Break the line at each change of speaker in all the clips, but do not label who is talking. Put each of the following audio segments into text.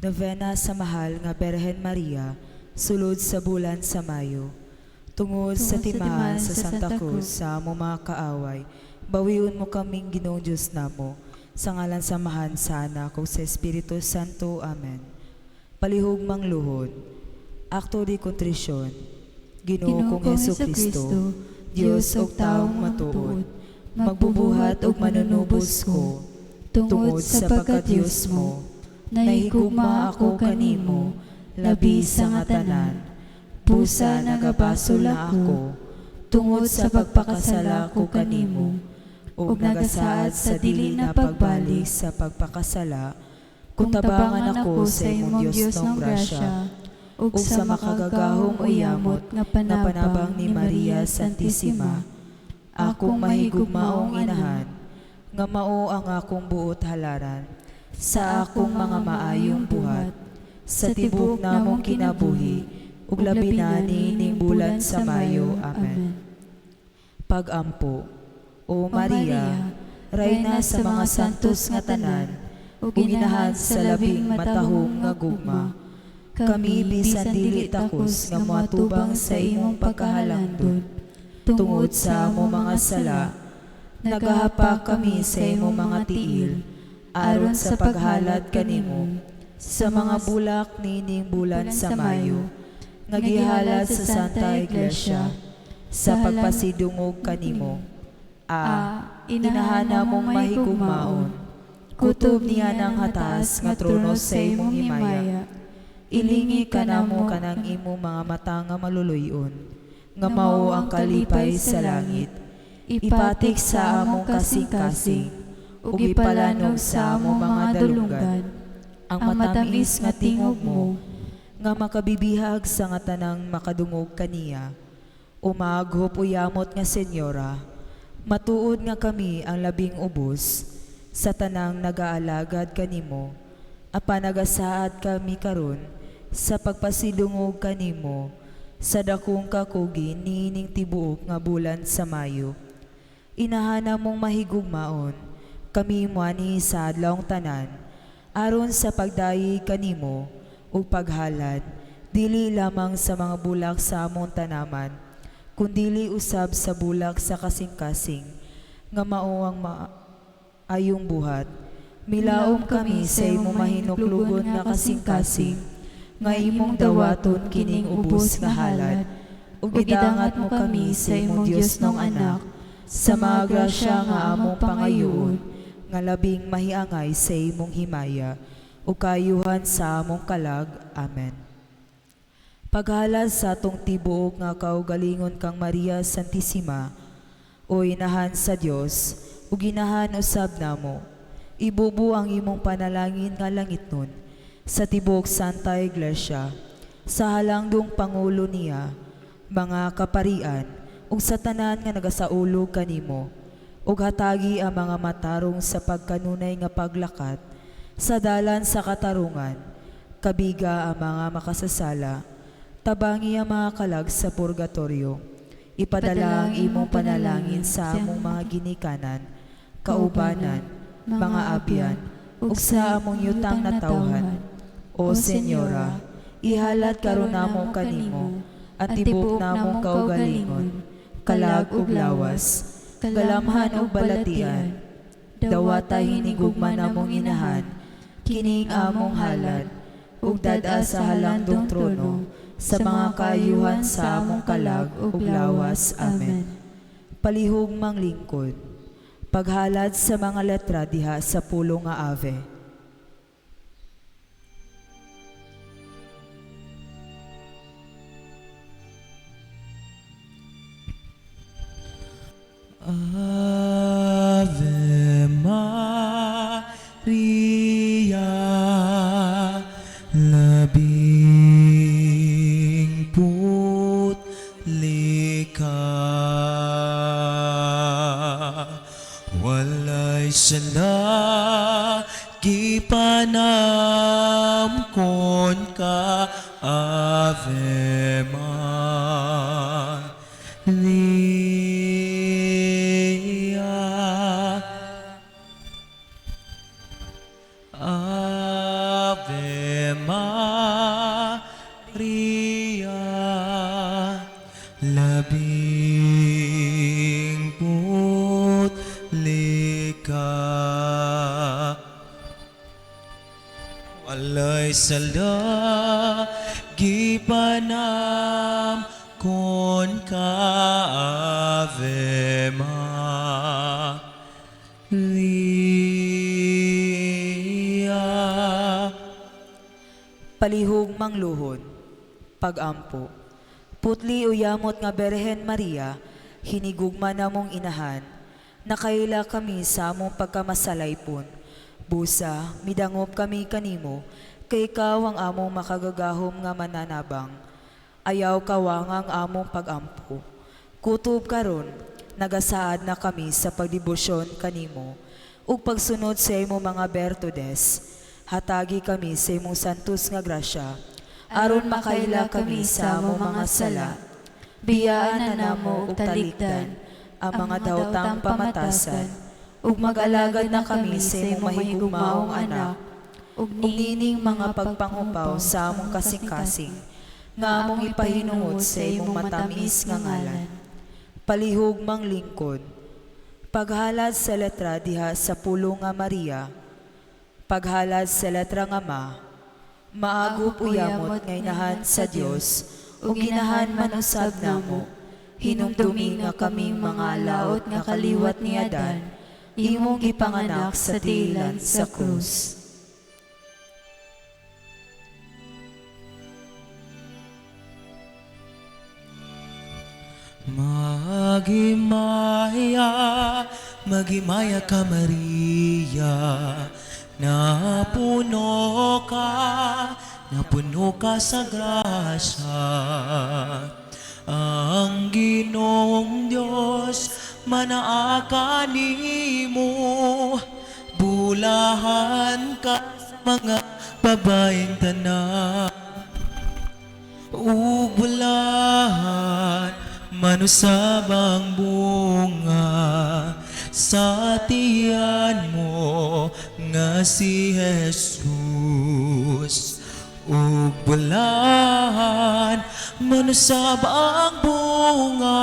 Novena sa Mahal nga Berhen Maria, sulod sa bulan sa Mayo. Tungod sa timaan sa Santa Cruz sa among mga kaaway, bawion mo kaming Ginoong Diyos namo. Sa ngalan sa Amahan, sa Anak, ug sa Espiritu Santo. Amen. Palihog mangluhod. Acto de Contrición. Ginoo kong Hesus Kristo, Dios ug taong matuod, magbubuhat ug manunubos ko, tungod sa pagka-Dios mo, nahigugma ako kanimo, labi sa nga tanan. Busa nagabasol na ako, tungod sa pagpakasala ko kanimo, ug nagasaad sa dili na pagbalik sa pagpakasala, kung tabangan ako sa imong Dios ng grasya, ug sa makagagahom uyamot
nga
nga panabang ni Maria Santissima, akong mahigugmaong inahan, nga mao ang akong buot halaran, sa akong mga maayong buhat, sa tibuok namong kinabuhi, ug labi na niining bulan sa Mayo. Amen. Pag-ampo. O Maria, Reyna sa mga santos nga tanan, ug inahan sa labing matahom nga gugma, kami bisan dili takos nga moatubang sa imong pagkahalangdon, tungod sa among mga sala, nagahapak kami sa imong mga tiil, aron sa paghalad kanimo, sa mga bulak niining bulan sa Mayo, nga gihalad sa Santa Iglesia, sa pagpasidungog kanimo. A. Inahan namong mahigugmaon, kutob niya ng hataas nga trono sa imong himaya. Ilingi ka namo kanang imong mga mata nga maluluy-on, nga mao ang kalipay sa langit. Ipatik sa among kasing-kasing, ug ipalanog sa among mga dalunggan, ang matamis nga tingog mo, nga makabibihag sa nga tanang makadungog kaniya. O maaghop uyamot nga Senyora, matuod nga kami ang labing ubos sa tanang nagaalagad kanimo, apan nagasaad kami karon sa pagpasidungog kanimo sa dakong kakugi niining tibuok nga bulan sa Mayo. Inahan namong mahigugmaon, kami muani sa adlawng tanan, aron sa pagdayeg kanimo ug paghalad, dili lamang sa mga bulak sa among tanaman, kundili usab sa bulak sa kasing-kasing, nga mao ang maayong buhat. Milaom kami sa imong mahinuklugon nga kasing-kasing, nga imong dawaton kining ubos nga halad, ug gidangat mo kami sa imong Dios nong anak, sa mga grasya nga among pangayoon, nga labing mahiangay sa imong himaya, ug kaayuhan sa among kalag. Amen. Paghalad sa atong tibuok nga kaugalingon kang Maria Santissima, o inahan sa Dios, ug inahan usab namo, ibubo ang imong panalangin nga langitnon sa tibuok Santa Iglesia, sa halangdong pangulo niya, mga kaparian, ug sa tanan nga nagasaulog kanimo, ug hatagi ang mga matarong sa pagkanunay nga paglakat sa dalan sa katarungan, kabiga ang mga makasasala, tabangi ang mga kalag sa purgatorio, ipadala ang imong panalangin sa among mga ginikanan, kaubanan, mga abyan, ug sa among yutang natawhan. O Senyora, ihalad karon namo kanimo ang tibuok namong kaugalingon, kalag ug lawas, galamhan ug balatian. Dawata hinigugma namong inahan, kining among halad, ug dad-a sa halangdong trono, sa mga kaayuhan sa among kalag ug lawas. Amen. Palihog manglingkod. Paghalad sa mga letra diha sa pulong nga Ave.
Ave Maria, labing putli ka, walay sala, gipanamkon ka, Ave Maria. Ave Kay sala gipanam kon ka, Ave Maria.
Palihog mangluhod, pagampo. Putli o yamot nga Berhen Maria, hinigugma namong inahan, nakaila kami sa among pagkamasalaypon. Busa, midangop kami kanimo, kay ikaw ang among makagagahom nga mananabang. Ayaw kawangang among pagampo. Kutob karon, nagasaad na kami sa pagdebosyon kanimo, ug pagsunod sa imong mga bertudes. Hatagi kami sa imong santos nga grasya, aron makaila kami sa among mga sala. Biyaan na namo ug talikdan ang mga daotang pamatasan, ug mag-alagad na kami sa imong mahigugmaong anak,
ug
ug niining mga pagpangupaw sa among kasing-kasing, nga among ipahinungod sa imong matamis nga ngalan. Palihog manglingkod, paghalad sa letra diha sa pulong nga Maria, paghalad sa letra nga Ma, maagup uyamot nga inahan sa Dios ug ginahan man usab namo, hinumdumi nga kaming mga laot nga kaliwat ni Adan, imong gipanganak sa tiilan sa krus.
Maghimaya, maghimaya ka Maria, napuno ka, napuno ka sa grasya. Ang Ginoong Diyos manaa kanimo, bulahan ka sa mga babaeng tanan. Ug bulahan man usab ang bunga sa tiyan mo nga si Jesus. Ug bulahan man usab ang bunga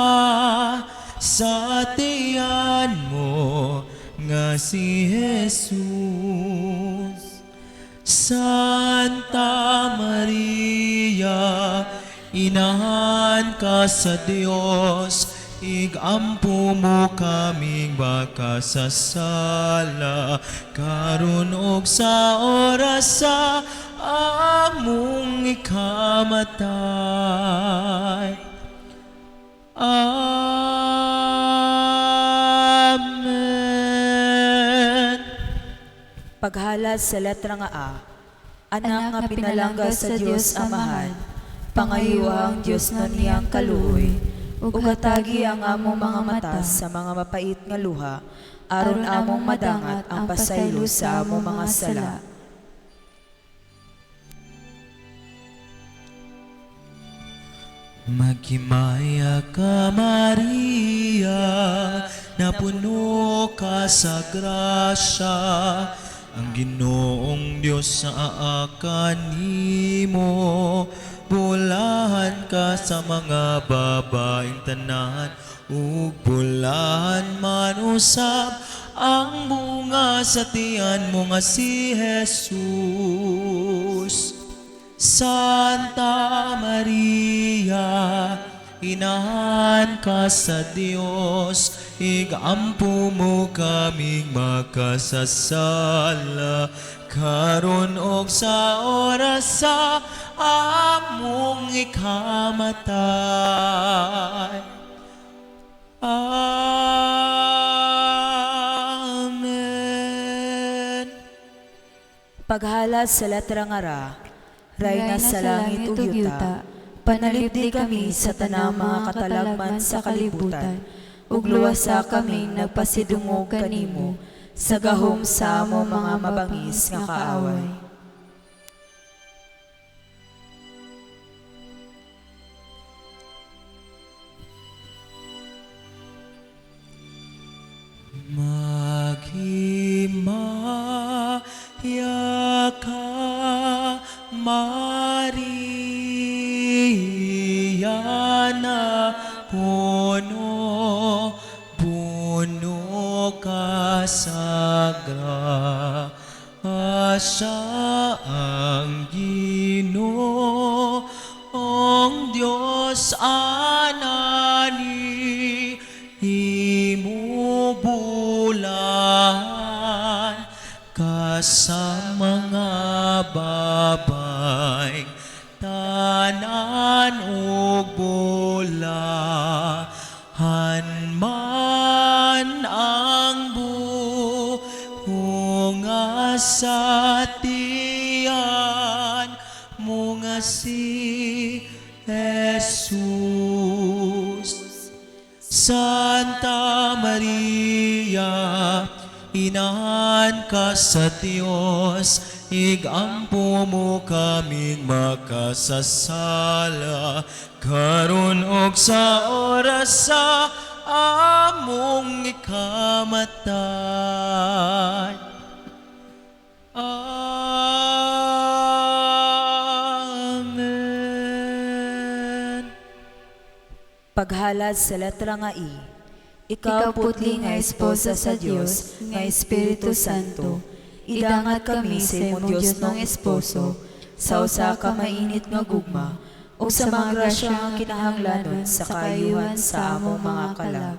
sa tiyan mo nga si Jesus. Santa Maria, inahan ka sa Dios, igampo mo kaming makasasala, karon ug sa oras sa among ikamatay. Amen.
Paghalad sa letra nga A, anak nga pinalangga sa Dios Amahan, pangayuha ang Dios na niyang kaluoy, ug hatagi ang among mga mata sa mga mapait nga luha, aron among madangat ang pasaylo sa among mga sala.
Maghimaya ka, Maria, napuno ka sa grasya. Ang Ginoong Diyos sa aaka nimo, bulahan ka sa mga babaeng tanan, ug bulahan man usab ang bunga sa tiyan mo nga si Jesus. Santa Maria, inahan ka sa Dios, igampo mo kaming makasasala, karon og sa oras sa among ikamatay. Amen.
Paghalad sa letra nga Ra, Rayna sa langit ug yuta, panalipdi kami sa tanang mga katalagman sa kalibutan, ug luwasa kaming nagpasidungog kanimo sa gahom sa among mga mabangis nga kaaway.
Maghimaya ka, Maria, na puno, puno ka sa grasya ang ka sa mga babaeng tanan ug bulahan man ang bunga sa tiyan mo nga si Jesus. Santa Maria, Inahan ka sa Diyos, igampo mo kaming makasasala, karon og sa oras sa among ikamatay. Amen.
Paghalad sa letra nga I. Ikaw, putli nga esposa sa Dios, nga Espiritu Santo, idangat kami sa imong Diosnong esposo, sa usa ka mainit nga gugma, ug sa mga grasya nga kinahanglanon sa kaayuhan sa among mga kalag.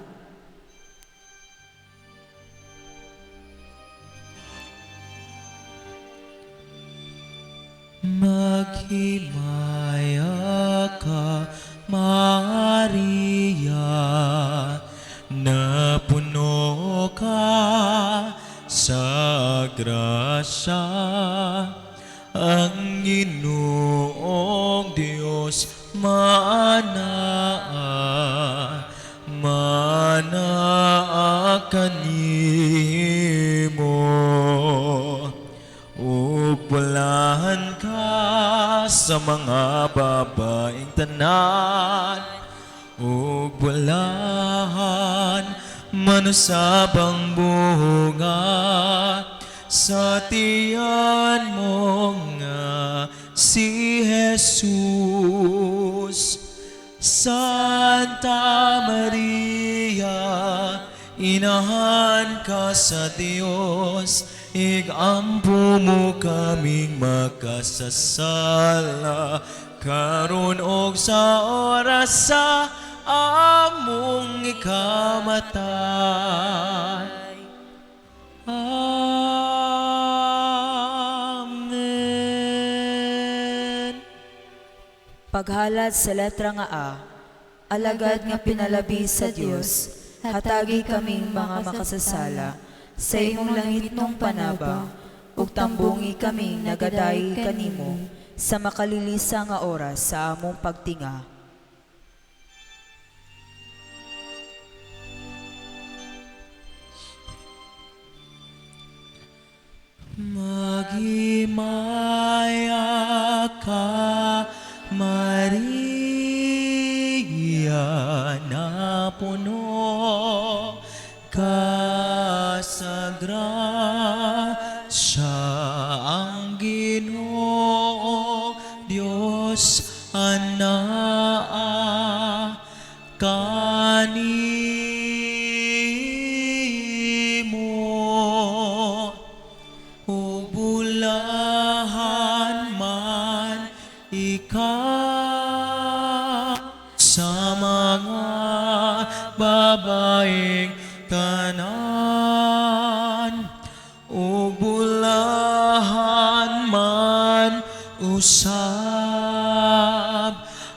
Maghimaya ka, Maria, napuno ka sa grasya. Ang Ginoong Diyos maanaa, manaa kanimo. Ug bulahan ka sa mga babaeng tanan, ug bulahan manusab ang bunga sa tiyan mo nga si Jesus. Santa Maria, Inahan ka sa Diyos, igampo mo kaming makasasala, karon og sa oras sa among ikamatay. Amen.
Paghalad sa letra nga A, alagad nga pinalabi sa Dios, hatagi kaming mga makasasala sa imong langitnong panabang, ug tambungi kaming nagadayi kanimo sa makalilisa nga oras sa among pagtinga.
Maghimaya ka, Maria, napuno ka sa grasya, ang Ginoong Diyos anaa kanimo. Ug bulahan man ikaw sa mga babaeng tanan, ug bulahan man usab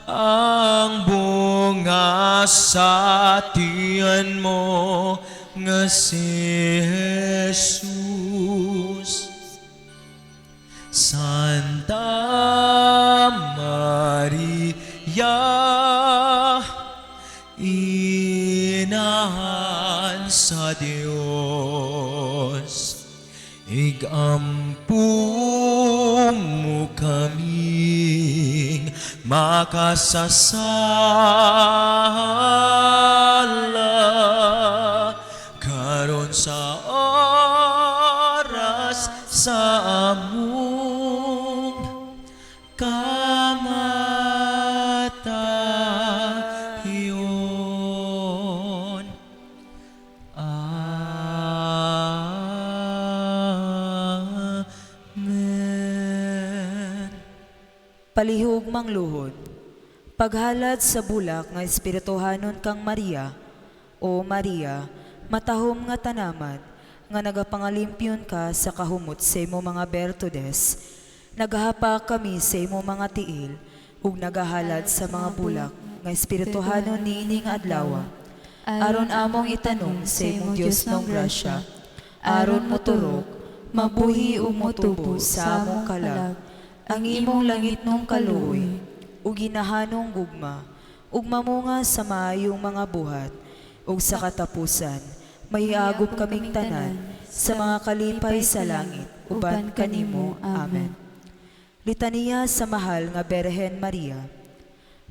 ang bunga sa tiyan mo nga si Jesus. Santa Maria, Inahan sa Diyos, igampo mo kaming makasasala, karon sa oras sa among kamatayon. Amen.
Palihog mangluhod. Paghalad sa bulak nga espirituhanon kang Maria, O Maria, matahom nga tanaman, nga nagapangalimpyon ka sa kahumot sa imo mga bertudes, nagahapa kami sa imo mga tiil, ug nagahalad sa mga bulak nga espirituhanon niining adlaw. Aron among itanom sa imong Dios ng grasya, aron moturok, mabuhi ug motubo sa among kalag, ang imong langitnong kaluoy, ug ginahanong gugma, ug mamunga sa maayong mga buhat, ug sa katapusan, maiagom kaming tanan sa mga kalipay sa langit, uban kanimo. Amen. Litaniya sa Mahal nga Berhen Maria.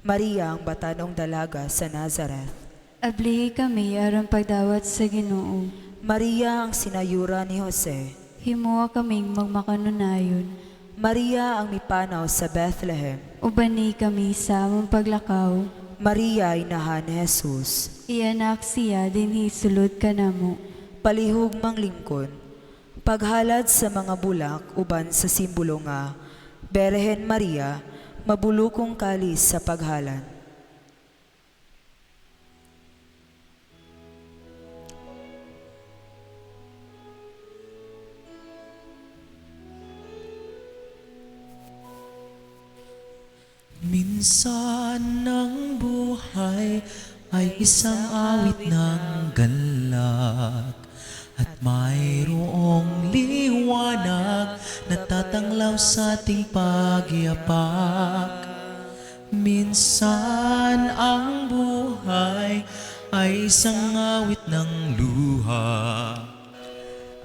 Maria ang batanong dalaga sa Nazareth.
Ablihi kami aron pagdawat sa Ginoo.
Maria ang sinayura ni Jose.
Himuha kaming magmakanunayon.
Maria ang mipanaw sa Bethlehem.
Ubani kami sa among paglakaw.
Maria inahan ni Jesus.
Iyanak siya dinhi sulod kanamo.
Palihog manglingkon. Paghalad sa mga bulak uban sa simbolo nga Berhen Maria, mabulukong kalis sa paghalad.
Minsan ang buhay ay isang awit ng galak at mayroong liwanag na tatanglaw sa ating pagyapak. Minsan ang buhay ay isang awit ng luha.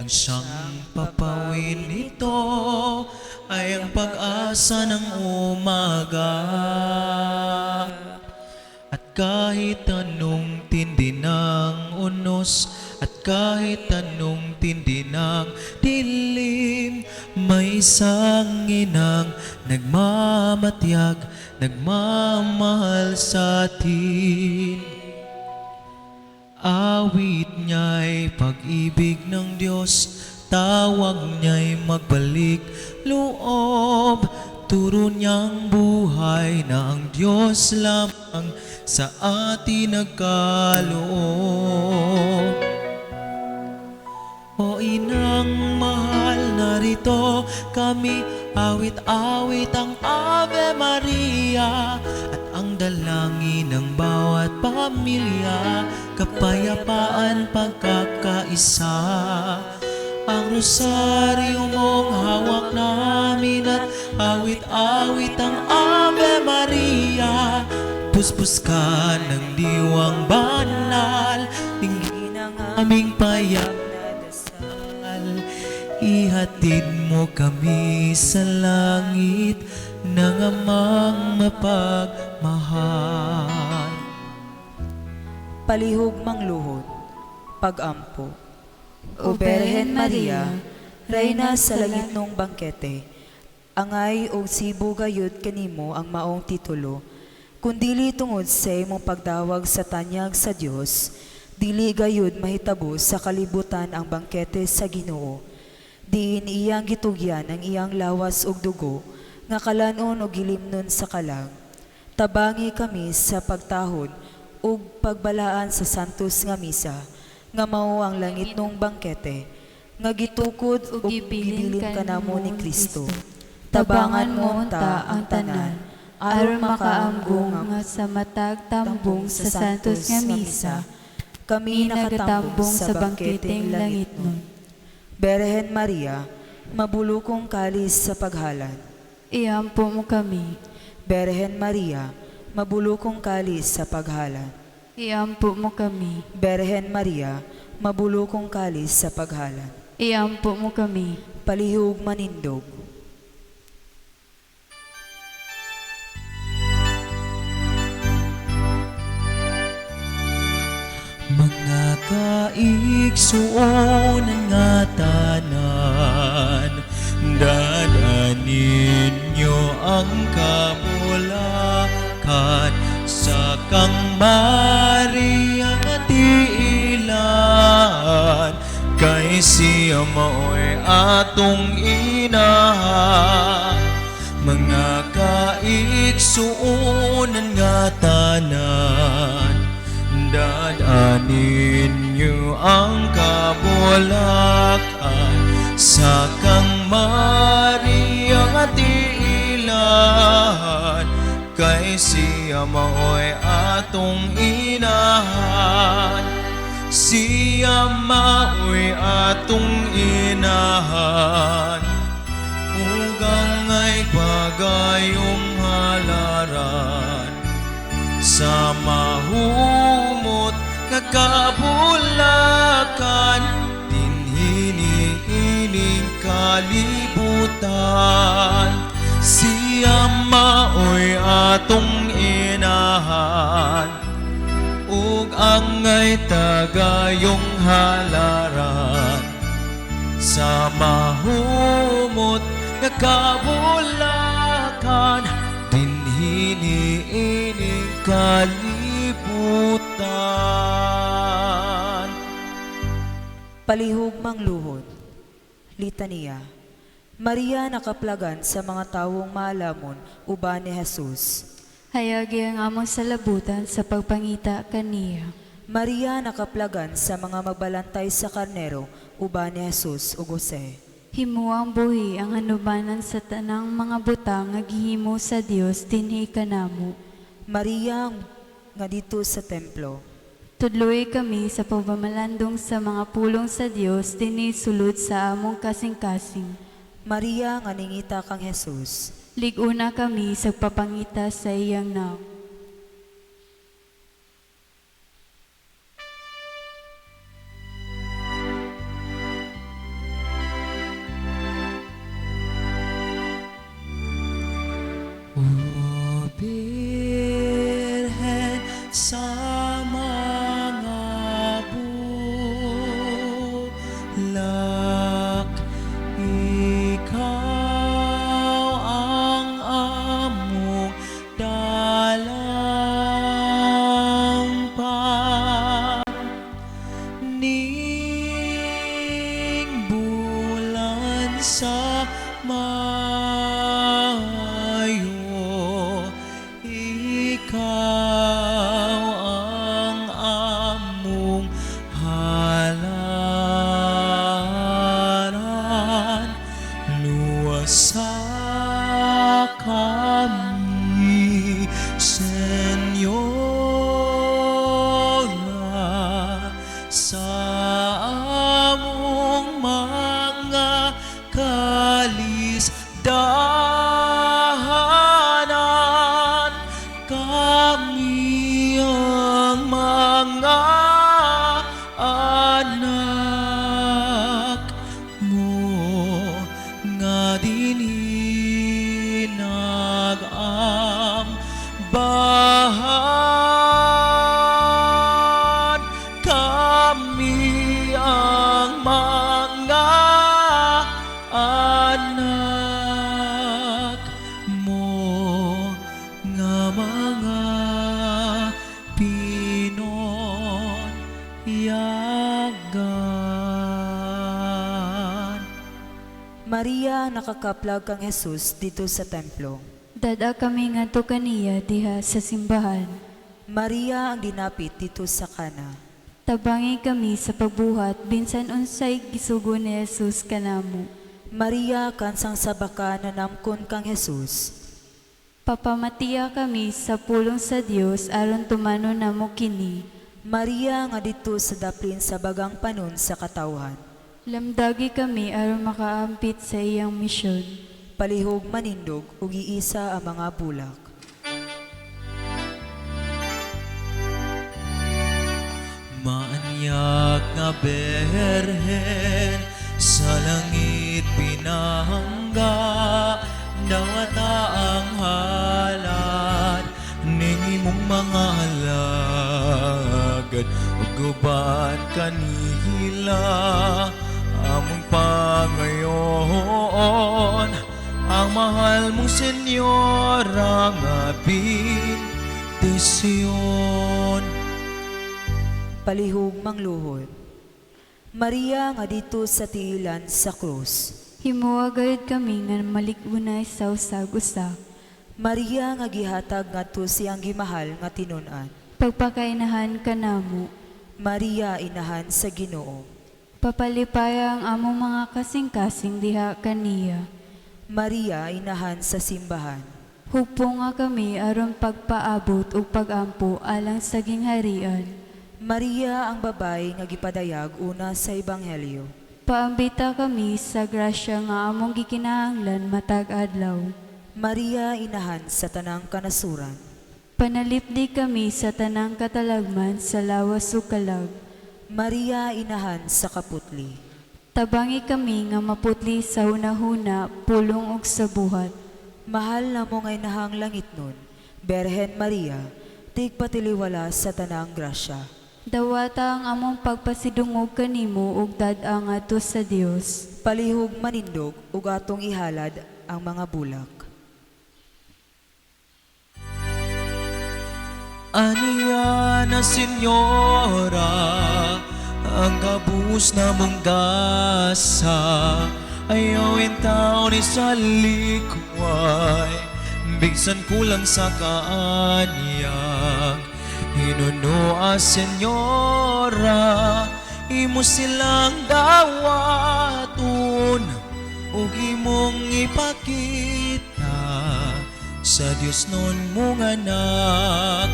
Ang siyang papawin nito ay ang pag-asa ng umaga. At kahit anong tindi ng unos, at kahit anong tindi ng dilim, may isang inang nagmamatyag, nagmamahal sa atin. Awit niya'y pag-ibig ng Diyos, tawag niya'y magbalik loob, turo niyang buhay na ang Diyos lamang sa atin nagkaloob. O inang mahal, narito kami, awit-awit ang Ave Maria, at ang dalangin ng bawat pamilya, kapayapaan, pagkakaisa. Ang rosaryo mong hawak namin at awit-awit ang Ave Maria. Puspos ka ng diwang banal, dinggin ang aming payag
na dasal.
Ihatid mo kami sa langit ng amang mapagmahal.
Palihog mangluhod, pagampo. O Berhen Maria, Reyna sa langitnong bangkete, angay og sibo gayud kanimo ang maong titulo, kundili tungod sa imong pagdawag sa tanyag sa Dios, dili gayud mahitabo sa kalibutan ang bangkete sa Ginoo. Diin iyang gitugyan ang iyang lawas ug dugo, nga kalanon og gilimnon sa kalag. Tabangi kami sa pagtahod ug pagbalaan sa Santos nga Misa, nga mao ang langitnong bangkete, nga gitukod
Ug
ug
gibilin
gibilin kanamo ni Kristo.
Tabangan mo unta ang tanan, aron makaamgo nga sa matag tambong sa Santos nga Misa,
kami
kami
nakatambong
nagatambong
sa
sa
bangketeng
bangketeng
langitnon.
langitnon.
Berhen Maria, mabulukong kalis sa paghalad.
Iampo mo kami.
Berhen Maria, mabulukong kalis sa paghalad.
Iampo mo kami.
Berhen Maria, mabulukong kalis sa paghalad.
Iampo mo kami.
Palihog manindog.
Mga kaigsuonan nga tanan, dadanin niyo ang kabulakan sa kang Maria nga tiilan, kay siya mao'y atong inahan. Mga kaigsuonan nga tanan, dadanin niyo ang kabulakan Sa kang Maria nga tiilan, kay siya mao'y atong inahan. Siya mao'y atong inahan, ug angay pagayong halaran sa mahumot nga kabulakan dinhi niining kalibutan. Siya mao'y atong inahan, ug angay tagayong halaran sa mahumot nga kabulakan dinhi niining kalibutan.
Palihog mangluhod. Litanya. Maria nakaplagan sa mga tawong maalamon uban ni Jesus.
Hayagi ang among salabutan sa pagpangita kaniya.
Maria nakaplagan sa mga magbalantay sa karnero uban ni Jesus ug Jose.
Himuang buhi ang hanubanan sa tanang mga butang nga gihimo sa Dios dinhi kanamo.
Maria nga dito sa templo.
Tudloi kami sa pagpamalandong sa mga pulong sa Dios dinhi sulod sa among kasing-kasing.
Maria nga ningita kang Jesus.
Lig-una kami sa pagpapangita sa iyang nawong.
O Birhen sa mga bulak, ikaw ang among dalangpan. Ning bulan sa Mayo, ikaw ang among halaran. Luwasa kami, Senyora, sa among mga kalisdanan. Kami ang mga anak mo nga dinhi nag-ambahan. Kami ang mga anak mo nga mga pinonyagan.
Maria nakakaplag kang Jesus dito sa templo.
Dad-a kami ngadto kaniya diha sa simbahan.
Maria ang dinapit dito sa Kana.
Tabangi kami sa pagbuhat bisan unsay gisugo ni Jesus kanamo.
Maria kansang sa baka nanamkon kang Jesus.
Papamatiya kami sa pulong sa Dios aron tumanon namo kini.
Maria nga dito sa daplin sa bagang panon sa katawhan.
Lamdagi kami aron makaampit sa iyang misyon.
Palihog manindog ug iisa ang mga bulak.
Maanyag nga berhen sa langit pinahangga, dawata ang halad ning imong mga alagad ug uban kanila among pangayoon ang mahal mong Senyora nga bendisyon.
Palihog mangluhod. Maria nga dito sa tiilan sa krus.
Himuha gayud kami nga malig-unay sa usag usa.
Maria nga gihatag ngadto siyang gimahal nga tinun-an.
Pagpakainahan kanamo.
Maria inahan sa Ginoo.
Papalipaya ang among mga kasing-kasing diha kaniya.
Maria, inahan sa simbahan.
Hugponga kami aron pagpaabot ug pagampo alang sa gingharian.
Maria, ang babae nga gipadayag una sa Ebanghelyo.
Paambita kami sa grasya nga among gikinahanglan matag adlaw.
Maria, inahan sa tanang kanasuran.
Panalipdi kami sa tanang katalagman sa lawas ug kalag.
Maria, inahan sa kaputli.
Tabangi kami nga maputli sa hunahuna, pulong ug sa buhat.
Mahal namo nga inahang langitnon, Berhen Maria, tigpatiliwala sa tanang grasya.
Dawata ang among pagpasidungog kanimo ug dad-a ngadto sa Dios.
Palihog manindog ug atong ihalad ang mga bulak.
Aniya na Senyora, ang kabus na mong gasa, ayaw taon ni sa likway, bigsan kulang sa kaanyag. Hinunoa, Senyora, imo silang dawaton, ug imong ipakita sa Dios nun mong anak.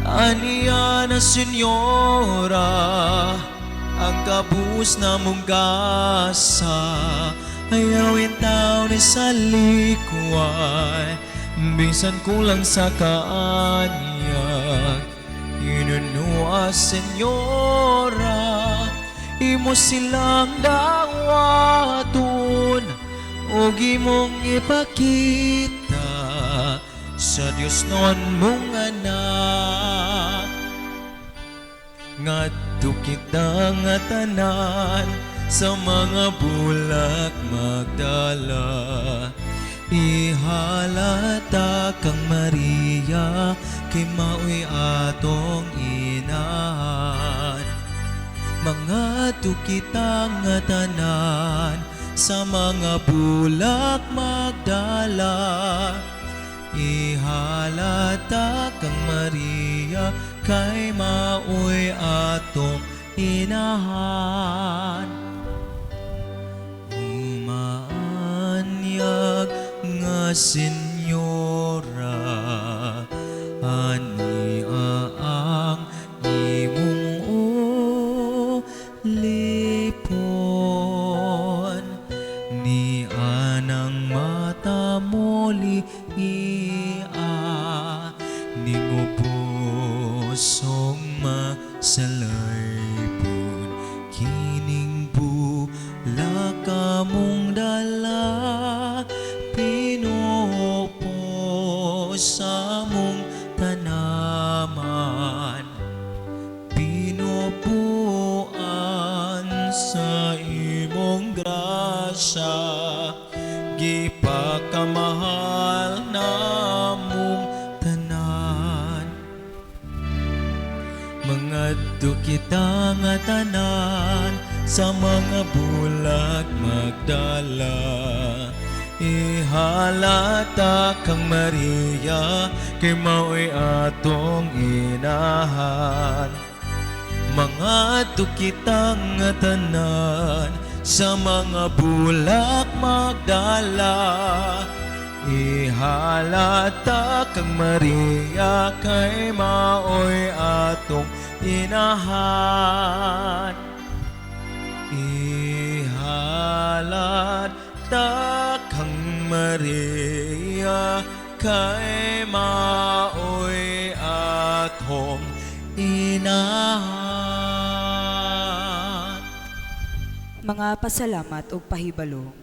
Aniya na Senyora, ang kabus na mong gasa, ayaw taon ni sa likway, bisan kulang sa kaanyag. Inunua, Senyora, imo silang dawaton, ug imong ipakita sa Dios nun mong anak. Ngadto kita nga tanan sa mga bulak magdala, ihalata kang Maria, kay mao'y atong inahan. Mangadto kita nga tanan sa mga bulak magdala, ihalata kang Maria, kay mao'y atong inahan. Umaanyag nga Senyora, ania ang imong ulipon, ni anang mata mo liia, ningubosong masalaypon, kining bulak among dala, pinupo sa among tanaman, pinupuan sa imong grasya, gipakamahal namong tanan. Mangadto kita nga tanan sa mga bulak magdala, ihalata kang Maria, kay mao'y atong inahan. Mangadto kita nga tanan sa mga bulak magdala, ihalata kang Maria, kay mao'y atong inahan. Ihalata kang Maria, kay mao'y atong inahan.
Mga pasalamat ug pahibalo.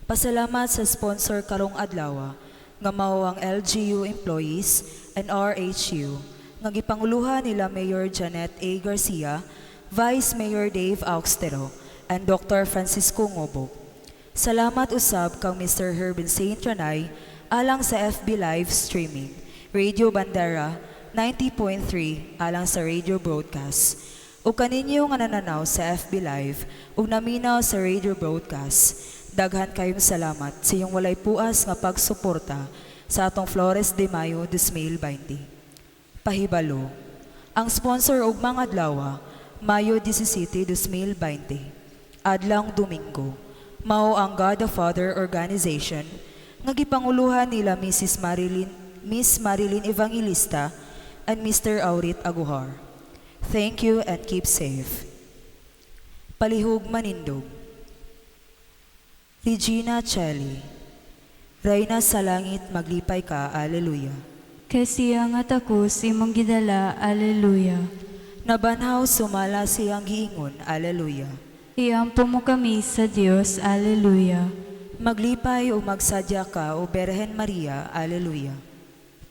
Pasalamat sa sponsor karong adlaw nga mao ang LGU employees and RHU nga gipanguluhan nila Mayor Janet A. Garcia, Vice Mayor Dave Auxtero, and Dr. Francisco Ngobo. Salamat usab kang Mr. Herbin St. Ranay alang sa FB Live streaming, Radio Bandera 90.3 alang sa radio broadcast. Ug kaninyo nga nananaw sa FB Live ug naminaw sa radio broadcast, daghan kayong salamat sa iyong walay puas nga pagsuporta sa atong Flores de Mayo 2020. Pahibalo, ang sponsor ugmang adlaw Mayo 17, 2020. Adlawng Domingo. Mao ang God the Father Organization nga gipanguluhan nila Mrs. Marilyn, Miss Marilyn Evangelista and Mr. Aurit Aguhar. Thank you and keep safe. Palihog manindog. Regina Coeli. Reyna sa langit, maglipay ka, Alleluia.
Kay siya nga takos imong gidala, Alleluia.
Nabanhaw sumala siyang giingon, Alleluia.
Iampo mo kami sa Dios, Alleluia.
Maglipay o magsadya ka, O Berhen Maria, Alleluia.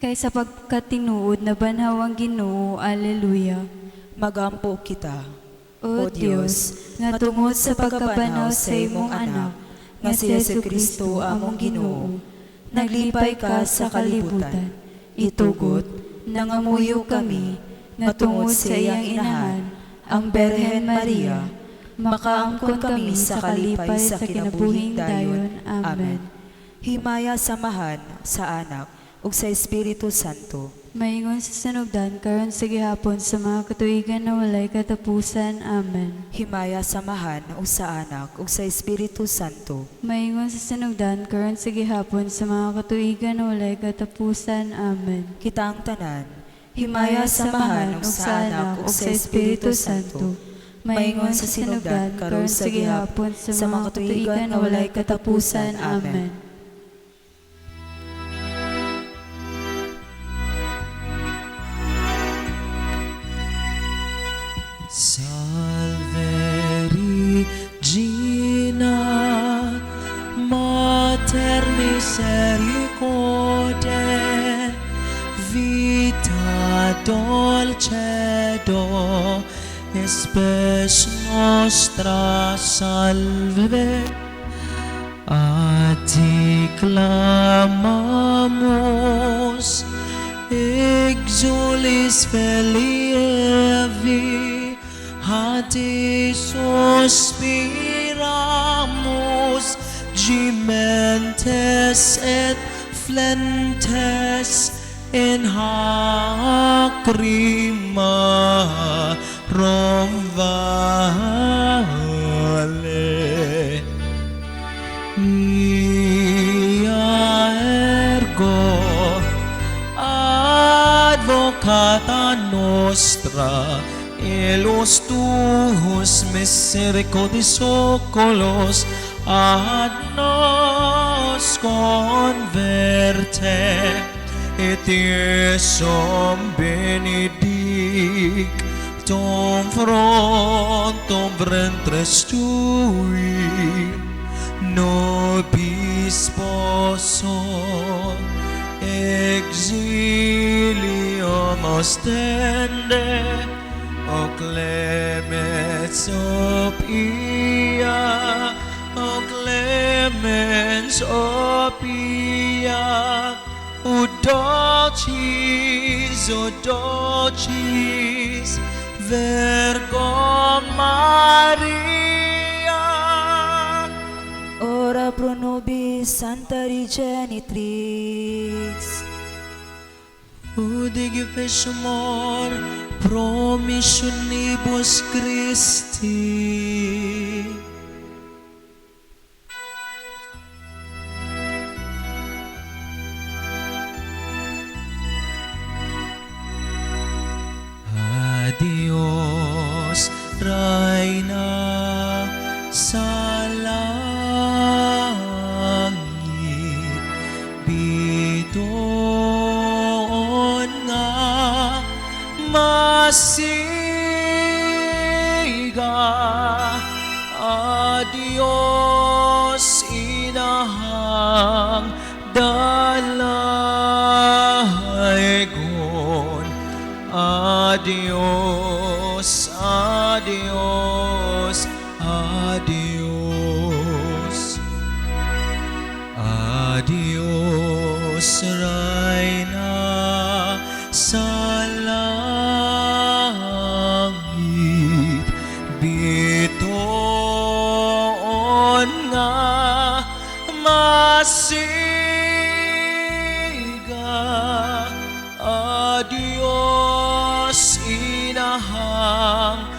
Kay sa pagkatinuod nabanhaw ang Ginoo, Alleluia.
Magampo kita.
O Dios, nga tungod sa pagkabanhaw sa imong anak, nga si Jesu Kristo among Ginoo, naglipay ka sa kalibutan. Itugot, nangamuyo kami, nga tungod sa iyang inahan, ang Berhen Maria, makaangkon kami sa kalipay sa kinabuhing dayon. Amen.
Himaya sa Amahan, sa Anak, ug sa Espiritu Santo.
Maingon sa sinugdan, karon sa gihapon, sa mga katuigan na walay katapusan. Amen.
Himaya sa Amahan, ug sa Anak, ug sa Espiritu Santo.
Maingon sa sinugdan, karon sa gihapon, sa mga katuigan na walay katapusan. Amen.
Kitang tanan, himaya sa Amahan, ug sa Anak, ug sa Espiritu Santo. Maingon sa sinugdan, karon sa gihapon, sa mga katuigan na walay katapusan. Amen.
Salve Regina, Mater misericordiae, vita dulcedo, spes nostra salve. A ti clamamus, exules filii Aevae, a te suspiramus, gementes et flentes in hac rimarum valle. Ia ergo advocata nostra, illos tuos misericordias oculos ad nos converte, et Iesum benedictum fructum ventris tui, nobis post exilium ostende, O clemens o pia, O clemens o pia, O dulcis, O dulcis, Virgo Maria.
Ora pro nobis, Santa Regenitrix.
Ut fecimur promissionibus Christi. Adios, Reyna sa langit, bituon nga masiga. Adios, inahang dalaygon. Adios, adios, adios. Adios, Reyna sa langit, bituon nga masiga. Adios, inahang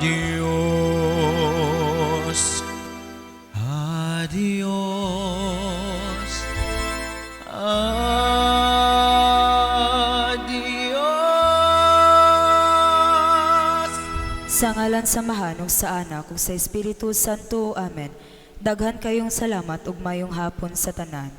Adios. Adios. Adios.
Sa ngalan sa Amahan ug sa Anak ug sa Espiritu Santo. Amen. Daghan kayong salamat ug mayong hapon sa tanan.